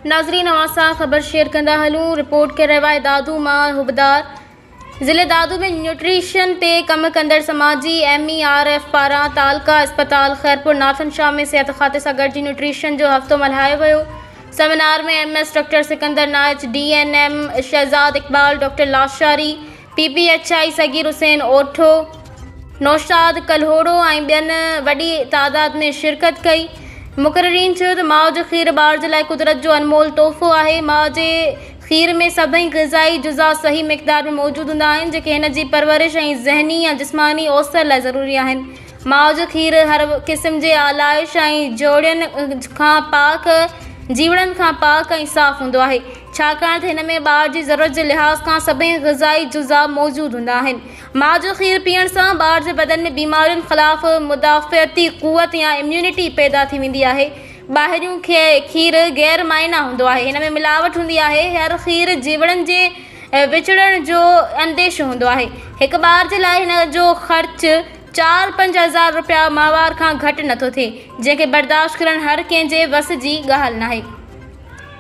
ناظرين اوهان سان خبر شيئر ڪندا هلون رپورٽ ڪري رهيو آهي دادو مان حبدار ضلعي دادو ۾ نيوٽريشن تي ڪم ڪندڙ سماجي ايم اي آر ايف پاران تعلقه اسپتال خيرپور ناٿن شاهه ۾ صحت کاتي سان گڏجي نيوٽريشن جو هفتو ملهايو ويو seminar ۾ M S doctor Sikandar Naich D N M Shahzad Iqbal doctor Lashari P P H I Sagir Hussain Otho, Naushad Kalhoro ۽ ٻين وڏي تعداد ۾ شرڪت ڪئي. مقررين چيو ته ماء جو کير ٻار جي لاء قدرت جو انمول تحفو آهي، ماء جي کير ۾ سڀئي غذائي جزا صحيح مقدار ۾ موجود هوندا آهن جيڪي هن جي پرورش ۽ ذهني يا جسماني اوسر لاء ضروري آهن. ماء جو کير هر قسم جي آلائش ۽ جوڙين کان پاڪ جيوڙن کان پاڪ ۽ صاف هوندو آهي. ڇاڪاڻ ته هن ۾ ٻار جي ضرورت جي لحاظ کان سڀئي غذائي جزا موجود هوندا آهن. ماء جو کير پيئڻ سان ٻار جي بدن ۾ بيمارين خلاف مدافعتي قوت يا اميونٽي پيدا ٿي ويندي آهي. ٻاهريون کير غير معائنه هوندو آهي. هن ۾ ملاوٽ هوندي آهي. هر کير جيوڙن جي وچڙڻ جو انديشو هوندو آهي. هڪ ٻار جي لاء هن جو خرچ چار 5000 رپيا ماهوار کان گهٽ نٿو ٿئي، جنهن کي برداشت ڪرڻ هر ڪنهن جي وس جي ڳالهه ناهي.